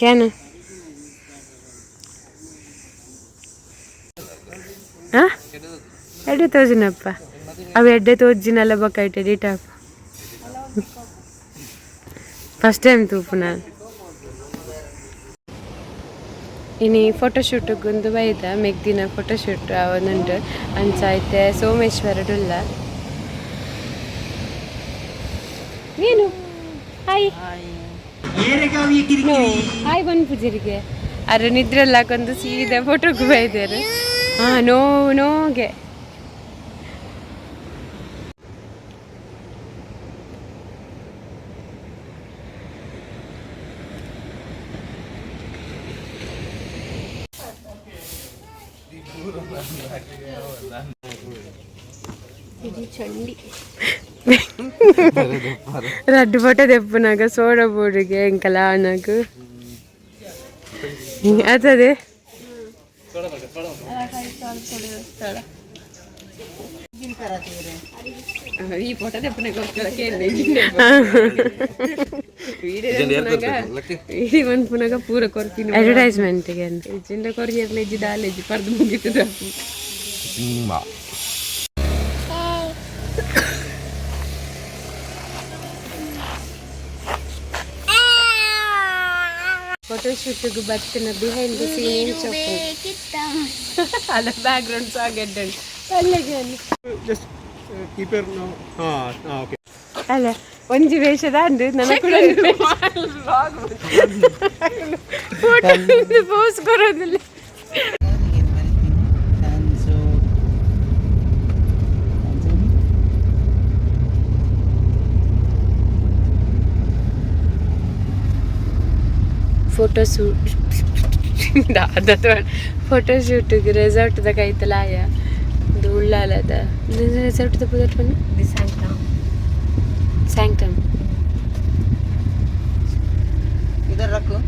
Can ಹಾಂ ಎಡ್ಡೆ ತೋಜಿನಪ್ಪ ಅವು ಎಡ್ಡೆ ತೋಜಿನಲ್ಲ ಬೊಕ್ಕ ಎಡಿಟ್ ಆಪ್ ಫಸ್ಟ್ ಟೈಮ್ ತೂಪು ನಾನು. ಇನಿ ಫೋಟೋಶೂಟ್ ಗುಂದು ಬೈದ ಮೆಗ್ದಿನ ಫೋಟೋಶೂಟ್ ಅವನುಂಟು ಅಂಚ ಐತೆ ಸೋಮೇಶ್ವರಡುಲ್ಲ. ನೀನು ಹಾಯ್ ಹಾಯ್ ಪೂಜರಿಗೆ ಅರೆ ನಿದ್ರೆಲ್ಲ ಹಾಕೊಂಡು ಸೀದಾ ಫೋಟೋಗೆ ಬೈದಾರೆ. ಹಾಂ, ನೋ ನೋಗೆ. ಚಂಡಿ. ರಡ್ಡು ಫೋಟೋ ದೆಪ್ಪುನಾಗ ಸೋಡ ಬೋರ್ಡಿಗೆ ಎಂಕಲ ಆನಗ ಅತದೆ. ಈ ಫೋಟೋ ದೆಪ್ಪುನಾಗ ವಿಡಿಯೋ ಮನ್ಪುನಾಗ ಪೂರ ಕೊರ್ಪಿನ. ಅಡ್ವರ್ಟೈಸ್ಮೆಂಟ್ಗೆ. ಇಜ್ಜಿಂಡ ಕೊರಿಯರ್ಲ ಇಜ್ಜಿ, ದಾಲ ಇಜ್ಜಿ, ಪರ್ದು ಮುಗಿತದ. ಫೋಟೋಶೂಟ್ಗೆ ಬತ್ತಿನ ಬಿಹೈಂಡ್ the scene ಅಲ್ಲ, ಬ್ಯಾಕ್ ಗ್ರೌಂಡ್ ಸಾಂಗ್ ಎಡ್ಡೆ ಅಲ್ಲಿಗೆ. Just keep your no. Ah, ah, okay. ಅಲ್ಲ, ಒಂಜಿ ವೇಷದ ಅಂದು ನನ್ನ ಕೂಡ ಫೋಟೋ ಪೋಸ್ ಕೊರೋದಿಲ್ಲ. Tanzo. Tanzo. Photo shoot photo ಶೂಟ್ಗೆ ರೆಸಾರ್ಟ್ದ ಕೈತಲಾಯ ಇದು ಉಳ್ಳಾಲದ ರೆಸಾರ್ಟ್ದ ಪುದರ್ ಪನ್ನ. The sanctum. ಸ್ಯಾಂಕ್ಟಮ್. इधर रखो.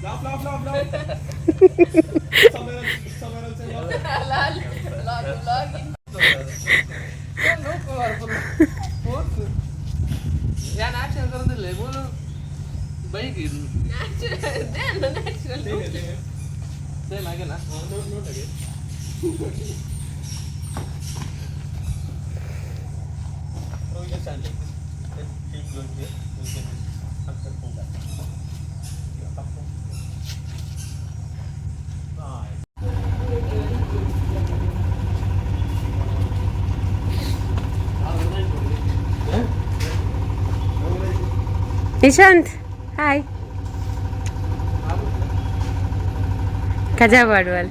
Laugh, laugh, laugh, laugh. Somewhere else, somewhere else. Laugh. ഞാൻ ആക്ഷൻ തുറന്നില്ലേ പോലും ബൈക്ക് ಸೇಮ್ ಆಗೇನಾ. No, not again. No, you just stand like this. Then keep going here. You get this. After pull back. Yeah, up, up. Nice. Nishant hi ಕಜಾ ಪಾಡುವಲ್.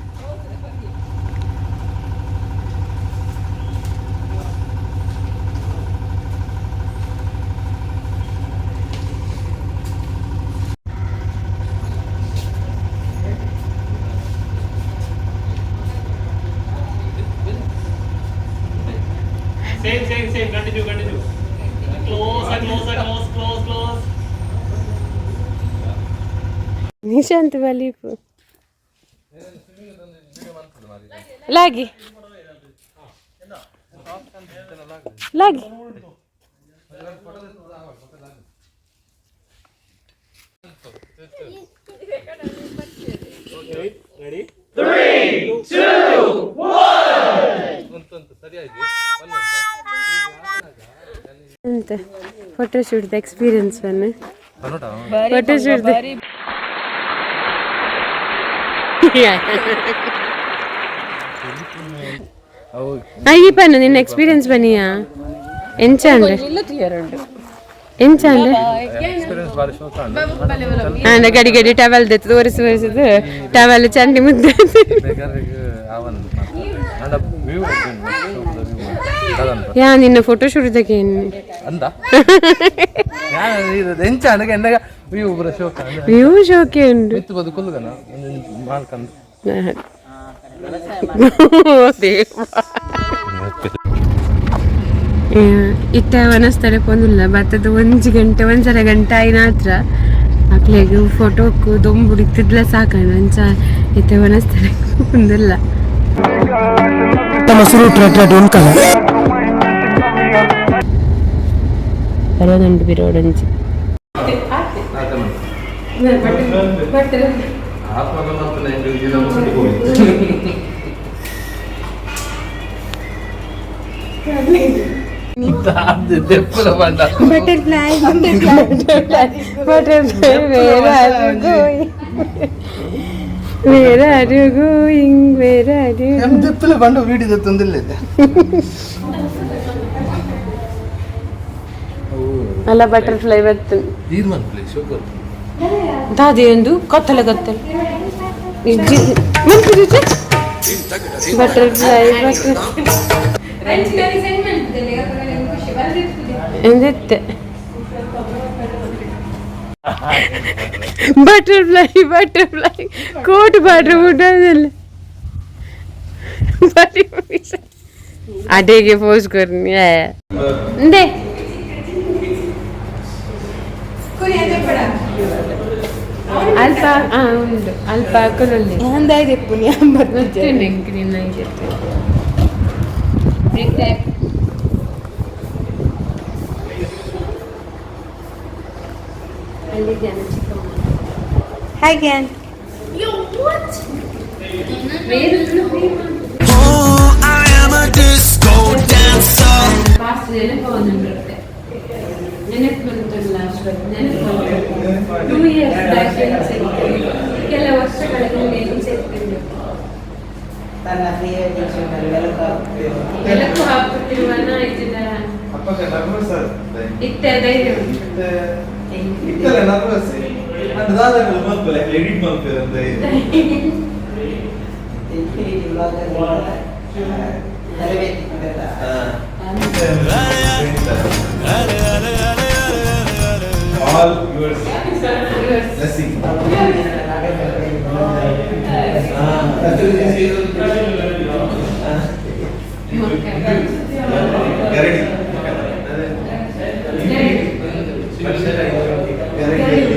Same, same, same. Continue, continue. Close, close, close, close, close. Nishant ಬಲೀಪು ಲಾಗಿ ಲಾಗಿ. Ready? ಉಂಟು ಸರಿಯಾಗಿ. ಎಂತ photo shoot experience ಬನ್ನಿ photo shoot. ಈ ಪನ್ನು ನಿನ್ನ experience ಬನ್ನಿಯಾ ಎಂಚ ಅಂದ್ರೆ ಎಂಚ ಅಂದ್ರೆ ಎಕ್ಸ್ಪೀರಿಯನ್ಸ್ ಬಾರಿ ಶೋಕ. ಅಂಡ ಗಡಿ ಗಡಿ ಟವಲ್ ದೆತ್ತು ತೋರಿಸಿ ತೋರಿಸಿದ್ದು ಟವಲ್ ಚಂಡಿ ಮುದ್ದೆ. ಅವನ್ ಅಂಡ ವ್ಯೂ ಯಾ ನಿನ್ನ ಫೋಟೋ ಶೂಟ್ ಅಂದ ಎಂಚ ಅಂಡ ಎನ್ನಗ ವ್ಯೂ ಪೂರ ಶೋಕ. ವ್ಯೂ ಶೋಕೆ ಉಂಟು. ಮಿತ್ತು ಬದುಕುಲ್ಲುಗನ ಮಾಲ್ಕಂದು. ಇತ್ತ ವನಸ್ಥಳ ಪೊಂದಿಲ್ಲ ಬತ್ತದ ಒಂಜಿ ಗಂಟೆ ಒಂಜರ ಗಂಟೆ ಆಯ್ನ ಹತ್ರ ಅಕ್ಲೆಗ್ ಫೋಟೋಕ್ಕು ದೊಂಬುಡು ಇತ್ತಿದ್ಲ ಸಾಕಣ ಅಂಚ ಇತ್ತೆ ವನಸ್ಥಳ ಒಂದಿಲ್ಲ. ಬರೋದುಂಟು ಬಿರೋಡಂಚಿ. ದೆಪ್ಪುಲ ಬಂಡ. Butterfly, butterfly, butterfly, where are you going? Where are you going? Where are you? ದೆಪ್ಪುಲ ಬಂಡ ವೀಡಿಯೋ ತಂದಿಲ್ಲ. ಅಲ್ಲ ಬಟರ್ಫ್ಲೈ ಬತ್ತು. ತೀರ್ಮಾನ ಪ್ಲೇಸ್ ಶೋಕ. ದಾದಿ ಒಂದು ಕತ್ತಲೆ ಕತ್ತಲೆ ಬಟರ್ಫ್ಲೈ ಬಟರ್ಫ್ಲೈ ಎಂದಿತ್ತೆ ಬಟರ್ಫ್ಲೈ ಬಟರ್ಫ್ಲೈ ಕೋಟ್ ಬಾಡ್ರ ಬಿಡೋದಿಲ್ಲ ಬಾರಿ. ಅಡೇಗೆ ಪೋಸ್ ಕೊರ್ನಿ ಇಂದೆ. ಅಲ್ಪ ಉಂಡು ಅಲ್ಪ ಹಾಕೊಳ್ಳಿ. Hi Gyan. I am a disco dancer. Fast ನೆನಪು ಬರುತ್ತೆ ನೆನಪು ಬಂತಲ್ಲ ಅಶ್ವಥ್ ನೆನಪು. 2 ಇಯರ್ಸ್ ಬ್ಯಾಕ್ ಕೆಲ ವರ್ಷಗಳ ಹಿಂದೆ ಎನಿಸುತ್ತಿತ್ತು. ತನ್ನ ಪ್ರಿಯ ಬೆಳಕು. ಬೆಳಕು ಹಾಕುತ್ತಿರುವ ಇದನ್ನ ಅಪ್ಪಗ ನರ್ವಸ್ ಆಗ್ತದೆ. ಇತ್ತೆ ಧೈರ್ಯ ಉಂಟು. ಇತ್ತಲ್ಲ ನರ್ವಸ್ ಅಂಡ್ ದಾದಾಗಲ ಮಲ್ಪಲೆ ಎಡಿಟ್ ಮಲ್ಪೆ ಅಂತ ಇದೆ. ಇನ್ಫಿನಿಟಿ ಬ್ಲಾಗರ್ ತರಬೇತಿ ಪಡೆದ. All yours blessing. ಗರಡಿ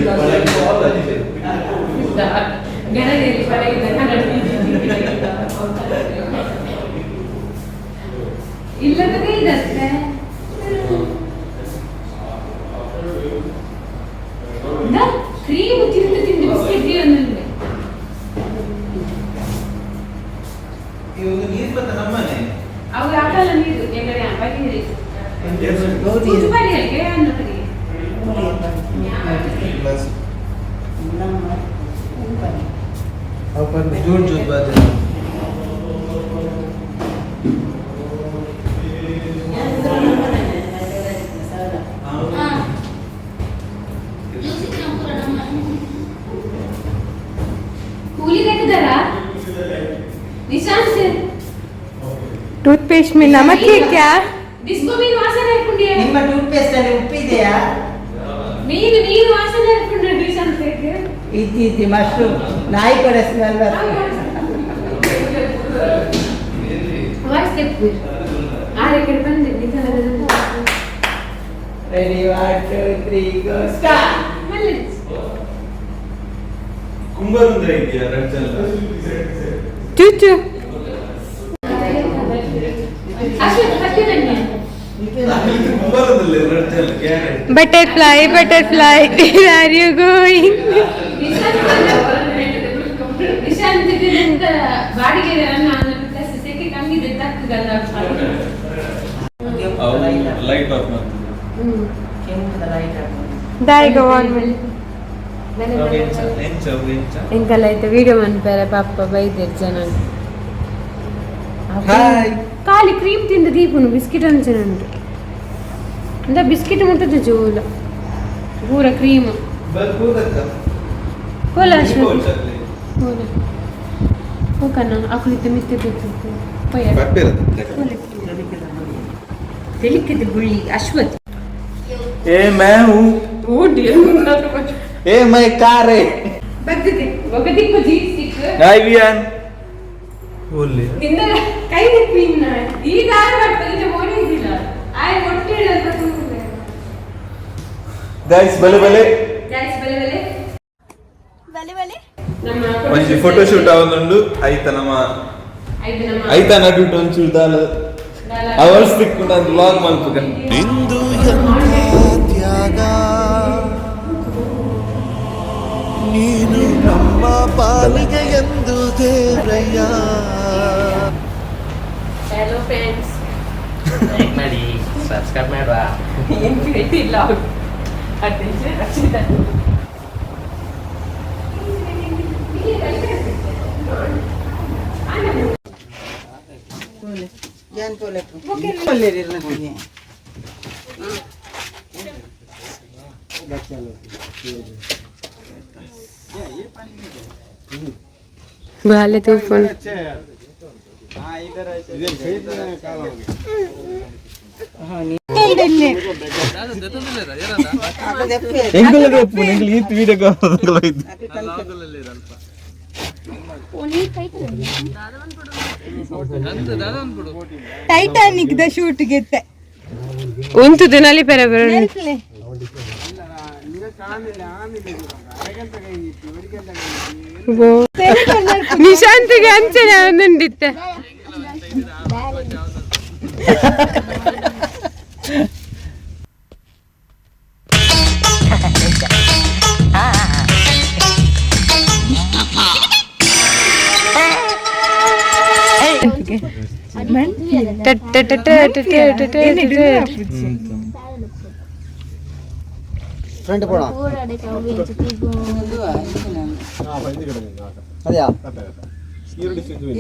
ಗರಡಿ. ಇಲ್ಲದೇ ಇದಷ್ಟೇ ಕ್ರೀಮ್ ತಿಂದು ತಿಂದು ಬಿಸ್ಕೆಟ್ ಒಂದೊಂದು. ಇವಾಗ ನೀರು ಬಂದ ನಮ್ಮನೆ. ಅವು ಹಾಕಲ್ಲ ನೀರು ಎಗಡೆ ಬಗೆಹರಿ ಬರಿಯಲ್ಗೆ ಅನ್ನ ಬರಿಗೆ. ಜೂನ್ ಜೂನ್ ಬಾಜು. ಕೂಲಿ ಹಾಕಿದಾರಾ निशांत? टूथपेस्ट में नमक है क्या? डिस्को ಮೀನು ವಾಸನೆ ಹಾಕೊಂಡಿಯ. ನಿಮ್ಮ ಟೂತ್ ಪೇಸ್ಟ್ ಅಲ್ಲಿ ಉಪ್ಪಿದೆಯಾ? ಮೀನು ಮೀನು ವಾಸನೆ ಹಾಕೊಂಡ್ರೆ ನಿಶಾಂತ್. ಇದ್ದಿ ಇದ್ದಿ ಮಶ್ರೂಮ್ ನಾಯಿ ಕೂಡ ಸ್ಮೆಲ್. ವಾಯ್ಸ್ ತೆಪ್ಪು ಆರೆ ಕಡೆ ಬಂದೆ ನಿಧಾನ. Ready, 1 2 3 go start. ಮಲ್ಲಿ. ಕುಂಬಾರಂದ್ರೆ ಇದೆಯಾ ರಡ್ಜಲ್ಲ? ಚೂಚು ಅಶ್ವಥ್ ಹತ್ತಿ ಬನ್ನಿ. ಕುಂಬಾರದಲ್ಲಿ ರಡ್ಜಲ್ಲ carrot. Butterfly, butterfly, where are you going? Nishant ಎಂತ ಬಾಡಿಗೆ ನಾನು ಪ್ಲಸ್ ಸೆಕೆ ಕಮ್ಮಿದೆ ತಕ್ಕದಲ್ಲ. ಲೈಟ್ ಆಫ್ ಮಾಡ್ತೀವಿ. ಕೆಂಪುದ ಲೈಟ್. ದಾಯಿಗ ಆನ್ ಮಾಡಿ. ಎಂಚ ಎಂಚ ಎಂಚ? ಎಂಕಲ್ಲ ಆಯ್ತು ವಿಡಿಯೋ ಮನ್ಪೇರೆ ಪಾಪ ಬೈದೇರ್ ಜನ. ಹಾಯ್. ಖಾಲಿ ಕ್ರೀಮ್ ತಿಂದು ದೀಪುನು ಬಿಸ್ಕೆಟ್ ಅಂಚನೆ ಉಂಟು ಅಂದ ಬಿಸ್ಕೆಟ್ ಮುಟ್ಟದ ಜೋಲ ಪೂರ ಕ್ರೀಮ್. ಬರ್ಬೋದಕ್ಕ. ಕೋಲ ಅಶ್ವಥ್ ಕೋಲ ಹೋಕಣ್ಣ ಅಕುಲಿತ ಮಿತ್ತೆ ಬೇಕು ಪೊಯ್ಯ. ತೆಲಿಕ್ಕದ ಬುಳ್ಳಿ ಅಶ್ವಥ್. ए मैं हूँ. ಓಡಿ. ए मैं कार है. ಬಗ್ಗದೆ ಒಗದಿಕ್ಕು ಜೀಸಿಕ್. हाय वियान बोल. ನಿನ್ನ ಕೈ ತಿಪ್ಪಿನ್ನ ಈ ದಾರ ಮಾಡ್ತದೆ ಮೋನೆ ಇದ್ದಿಲ್ಲ ಆಯ್ ಮೊಟ್ಟೆ ಇಡಲ್ಲ ತುಂಬ. गाइस बले बले. ಗೈಸ್ ಬಲೆ ಬಲೆ ಬಲೆ ಬಲೆ. ನಮ್ಮ ಒಂಜಿ ಫೋಟೋ ಶೂಟ್ ಆವೊಂದುಂಡು ಐತ ನಮ್ಮ. ಐದು ನಮ್ಮ. ಐತ ನಡುಟು ಒಂಚೂರು ದಾಲ ಅವರ್ಸ್ ತಿಕ್ಕುಂಡು ಅಂದ್ ವ್ಲಾಗ್ ಮಲ್ಪುಗ. ನಿಂದು ಎಂಥ ತ್ಯಾಗ, ನೀನು ನಮ್ಮ ಪಾಲಿಗೆ ಎಂದು ದೇವರಯ್ಯ. Hello friends. Like ಮಾಡಿ, ಸಬ್ಸ್ಕ್ರೈಬ್ ಮಾಡುವ. ಏನು ಕೇಳ್ತಿಲ್ಲ ಅವ್ರು ಅಟೆನ್ಷನ್ ರಕ್ಷಿತ. ಬಾಲೆ ತೂಫೋನ್. ಎಂಕುಲ ಎಂಕುಲು ಈತ್ ವಿಡಿಯೋ. Titanic the shoot ಗೆತ್ತೆ. ಉಂಟು ನಲಿ ಪೆರೆ ಬರ. ನಿಶಾಂತಿಗೆ ಅಂಚನೆ ಒಂದುಂಡಿತ್ತೆ. ಟಟ್ ಟಟ್ ಟಟ್ ಟಟ್ ಟಟ್ ಟಟ್. ಫ್ರಂಟ್ ಪೋಣ ಅದ್ಯಾ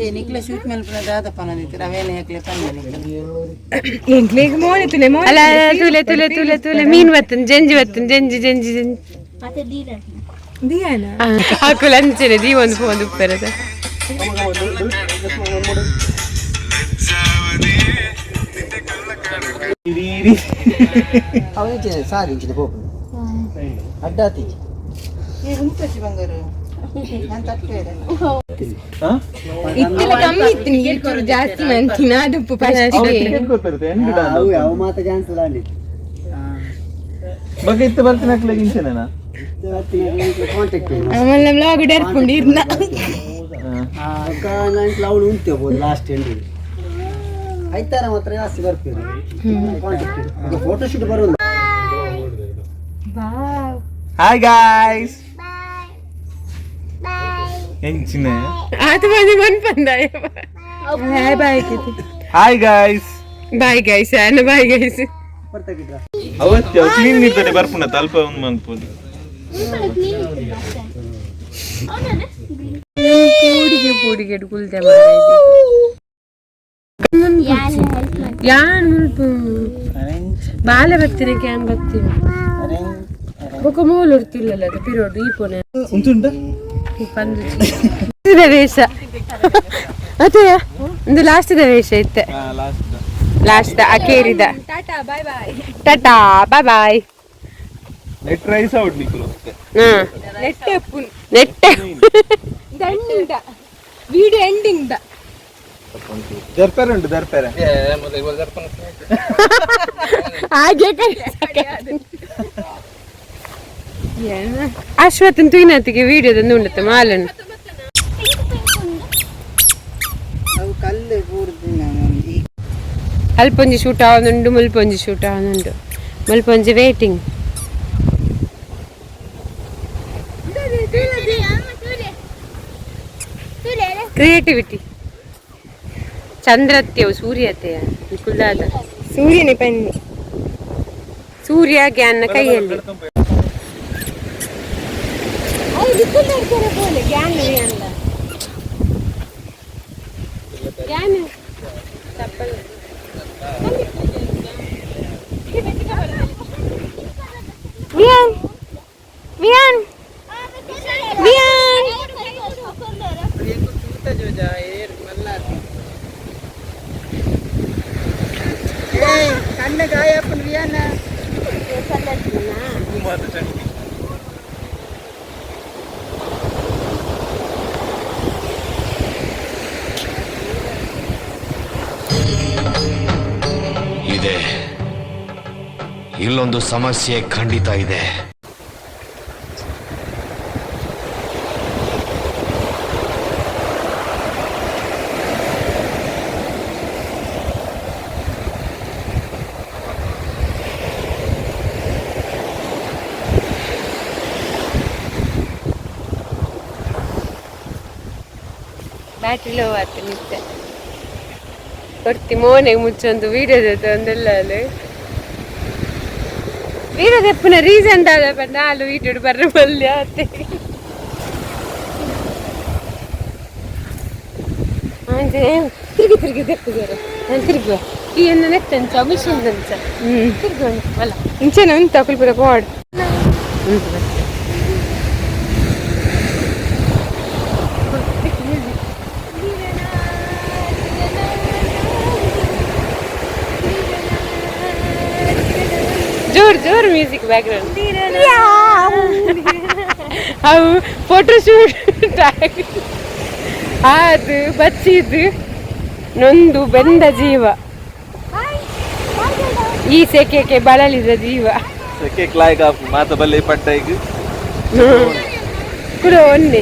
ಏ ನಿಕ್ಲೆ ಶೂಟ್ ಮೇಲೆ ದಾದಪ್ಪ ನಂದಿತ್ತು ರವೇನೆ ಯಾಕ್ಲೆ ಪಂಡ. ಎಂಕ್ಲೆಗ್ ಮೋನೆ ತುಲೆ ಮೋನೆ. ಅಲ್ಲ ತುಲೆ ತುಲೆ ತುಲೆ ತುಲೆ ಮೀನ್ ಬತ್ತನ್ ಜಂಜಿ ಬತ್ತನ್ ಜಂಜಿ ಜಂಜಿ ಜಂಜಿ. ದಿಯಾನ. ಹಾಕುಲ ಅಂಚನೆ ದೀ ಒಂದು ಫೋನ್ ಉಪ್ಪೆರದ. ಅವನಿಗೆ ಸಾರಿ ಇಂಚಿನ ಪೋಪು ಅಡ್ಡಾತಿ ಏ ಉಂಟಚ್ಚಿ ಬಂಗಾರು ನಾನು ತಟ್ಟೆ. ಇತ್ತಿನ ಕಮ್ಮಿ ಇತ್ತು ನೀರು ಜಾಸ್ತಿ ಮಂತಿನ ಅದು ಫಸ್ಟ್. ಅವು ಮಾತ ಕ್ಯಾನ್ಸಲ್ ಆಗಿ. ಬಗ್ಗೆ ಇತ್ತು ಬರ್ತೀನಿ ಹಾಕ್ಲಿಕ್ಕೆ ಇಂಚೆನೇನಾ? ಆಮೇಲೆ ವ್ಲಾಗ್ ಡರ್ಪುಂಡು ಇರ್ನ ಅವಳು ಉಂಟೆ ಹೋಗ್ಬೋದು ಲಾಸ್ಟ್ ಎಂಡ್ ಐತಾರ ಮಾತ್ರ ಜಾಸ್ತಿ ಬರ್ತೀವಿ ಕಾಂಟ್ಯಾಕ್ಟ್ ಫೋಟೋಶೂಟ್ ಬರೋದು. Hi guys. ಎಂಚಿನ? ಆತ ಬಂದು ಮನ್ಪಂದಾಯ. Bye bye. Hi guys. Bye guys, ಅನ್ನ ಬಾಯ್ ಗೈಸ್. ಅವತ್ತು ಕ್ಲೀನ್ ಇರ್ತದೆ ಬರ್ಪುಣ ತಲ್ಪ ಒಂದು ಮನ್ಪುದು. ಪೂಡಿಗೆ ಪೂಡಿಗೆ ಕುಲ್ದೆ ಯಾನ್ ಮುಲ್ಪ ಬಾಲೆ ಬತ್ತಿನ can ಬತ್ತಿನ ಬೊಕ ಮೂಲು ಉರ್ತಿಲ್ಲಲ್ಲ ಅದು ಪಿರೋಡು ಈ ಪೋನೆ. ಉಂಟುಂಟ. ಪಂದು ವೇಷ ಅದೇ ಒಂದು ಲಾಸ್ಟ್ ವೇಷ ಇತ್ತೆ. ಲಾಸ್ಟ್. ಲಾಸ್ಟ್ ಅಕೇರಿದ. Tata bye bye. Tata bye bye. Net rice out ನಿಕ್ಕಲು. ಹಾ. ನೆಟ್ಟೆ ಉಪ್ಪುನ್. ನೆಟ್ಟೆ. Ending video ending the. ದರ್ಪೆರೆ ಉಂಟು ದರ್ಪೆರೆ. ಹಾಗೆ ಅಶ್ವಥನ್ ತೂಯಿನತಿಗೆ ವಿಡಿಯೋದಂದು ಉಂಡತ್ತೆ ಮಾಲನ್. ಅವು ಕಲ್ಲು ಪೂರ್ತಿ. ಅಲ್ಪೊಂಜಿ ಶೂಟ್ ಆವೊಂದುಂಡು, ಮುಲ್ಪೊಂಜಿ ಶೂಟ್ ಆವೊಂದುಂಡು, ಮುಲ್ಪೊಂಜಿ ವೇಟಿಂಗ್. ಕ್ರಿಯೇಟಿವಿಟಿ ಚಂದ್ರತ್ಯವು ಸೂರ್ಯತೆಯ ಕುಲ್ಲಾದ. ಸೂರ್ಯನೇ ಪನ್ನಿ. ಸೂರ್ಯ ಗ್ಯಾನ್ನ ಕೈಯಲ್ಲಿ ಗ್ಯಾನ್. ವಿಯಾನ್ ವಿಯಾನ್ ವಿಯಾನ್. ಕಣ್ಣ ಗಾಯ ವಿಯಾನ. ಇದೆ, ಇಲ್ಲೊಂದು ಸಮಸ್ಯೆ ಖಂಡಿತ ಇದೆ. ಬ್ಯಾಟ್ರಿ ಲೋ ಆಯ್ತು ನಿತ್ತೆ. ಕೊಡ್ತಿ ಮೋನೆಗೆ ಮುಚ್ಚೊಂದು ವೀಡಿಯೋ ಜೊತೆ ಒಂದೆಲ್ಲ ಅಲ್ಲಿ ವೀಡಿಯೋ ತೆಪ್ಪುನ ರೀಸನ್ ದಾದ ಪಂಡ ಅಲ್ಲು ವೀಡಿಯೋ ಬರ್ರ ಮಲ್ಯ ಅತ್ತೆ. ತಿರುಗಿ ತಿರುಗಿ ತೆಪ್ಪುದಾರೆ. ನಾನು ತಿರುಗುವ ಈ ಎನ್ನ ನೆತ್ತಂಚ ಮಿಷನ್ ಅಂಚ ತಿರುಗುವ ಅಲ್ಲ. ಇಂಚೆನ ಉಂಟು ಅಕುಲ್ಪುರ ಪಾಡ್. ಉಂಟು ಬರ್ತದೆ. ಜೋರ್ ಜೋರ್ ಮ್ಯೂಸಿಕ್ ಬ್ಯಾಕ್ಗ್ರೌಂಡ್. ಅವು ಫೋಟೋ ಶೂಟ್ ಅದು ಬಚ್ಚಿದ್ದು ನೊಂದು ಬೆಂದ ಜೀವ, ಈ ಸೆಕೆಗೆ ಬಳಲಿದ ಜೀವ. ಸೆಕೆ ಕ್ಲಾಯ್ಕ್ ಆಫ್ ಮಾತ ಬಲ್ಲೆ ಪಟ್ಟ ಈಗ. ಕುಡ ಒನ್ನೆ.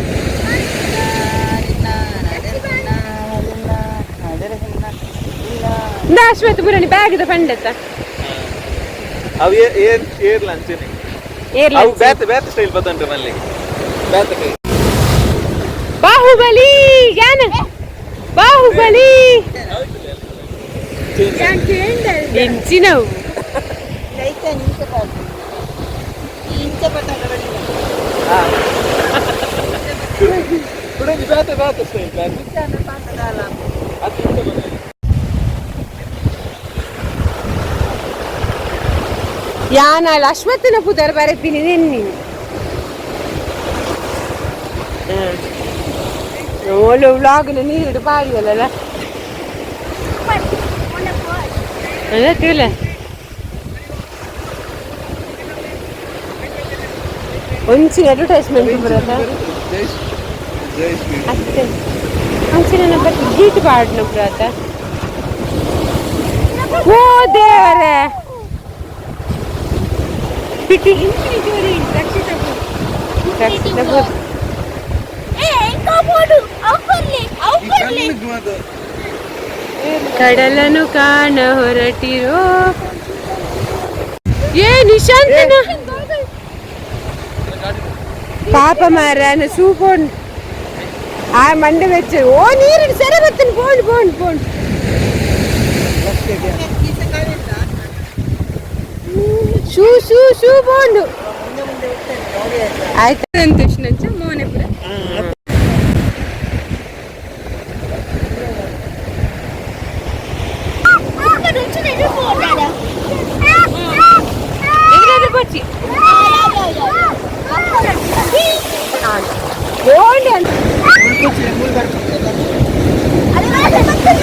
ಅಶ್ವತ್ ಪುರಣಿ ಬ್ಯಾಗ್ದ ಪಂಡತ್ತ. ಅವು ಏರ್ ಏರ್ಲ ಅಂಚೆನೆ. ಏರ್ಲ. ಅವು ಬ್ಯಾತ್ ಬ್ಯಾತ್ ಸ್ಟೈಲ್ ಬತ್ತಂಟು ಮಲ್ಲಿಗೆ ಬ್ಯಾತ್ ಕೈ. ಬಾಹುಬಲಿ ಯಾನ ಬಾಹುಬಲಿ ಎಂಚಿನವು. ಕುಡಂಜಿ ಬ್ಯಾತ್ ಬ್ಯಾತ್ ಸ್ಟೈಲ್ ಬ್ಯಾತ್ ಅದು ಇಂಚ ಬಂದ್ರೆ. ಯಾನ ಅಶ್ವತ್ಥನ ಪುದರ್ ಬರೆಪಿನಿ ನೆನ್ನಿ ಓಲು ವ್ಲಾಗ್ನ ನೀರು ಪಾಡಿಯಲ್ಲ ಅಲ್ಲ ತಿಳ. ಒಂಚಿನ ಅಡ್ವರ್ಟೈಸ್ಮೆಂಟ್ ಬರತ್ತ. ಜೈ ಜೈ ಶ್ರೀ. ಅತ್ತೆ ಅಂಚಿನ ನಂಬರ್ ಗೀಟ್ ಪಾಡ್ನ ಬರತ್ತ. ಓ ದೇವರೇ. ಕಡಲನು ಕಾಣ ಹೊರಟಿರೋ. ಏ ನಿಶಾಂತನ ಪಾಪ ಮಾರಾನ ಸೂಪೋಂಡ್ ಆ ಮಂಡೆ ವೆಚ್ಚ ಓ ನೀರು ಸರಿ ಬರ್ತೇನೆ. ಬೋಂಡ್ ಬೋಂಡ್ ಬೋಂಡ್ ಶೂ ಶೂ ಶೂ ಬೋಂಡು. ಆಯ್ತು ಸಂತೋಷ್ ಮೋನೆ ಪುರ. ಎದುರಾದ್ರೆ ಕೊಚ್ಚಿ ಬೋಂಡ್ ಅಂತ.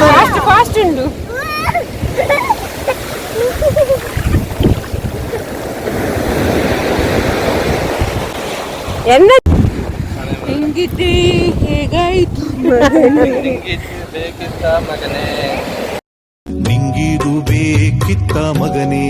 ಫಾಸ್ಟ್ ಫಾಸ್ಟ್ ಉಂಡು. ಎನ್ನ ಹಿಂಗಿದ್ದೆ ಹೇಗಾಯ್ತು ಮಗನೇ? ಬೇಕಿತ್ತ ಮಗನೇ. ನಿಂಗಿದು ಬೇಕಿತ್ತ ಮಗನೇ.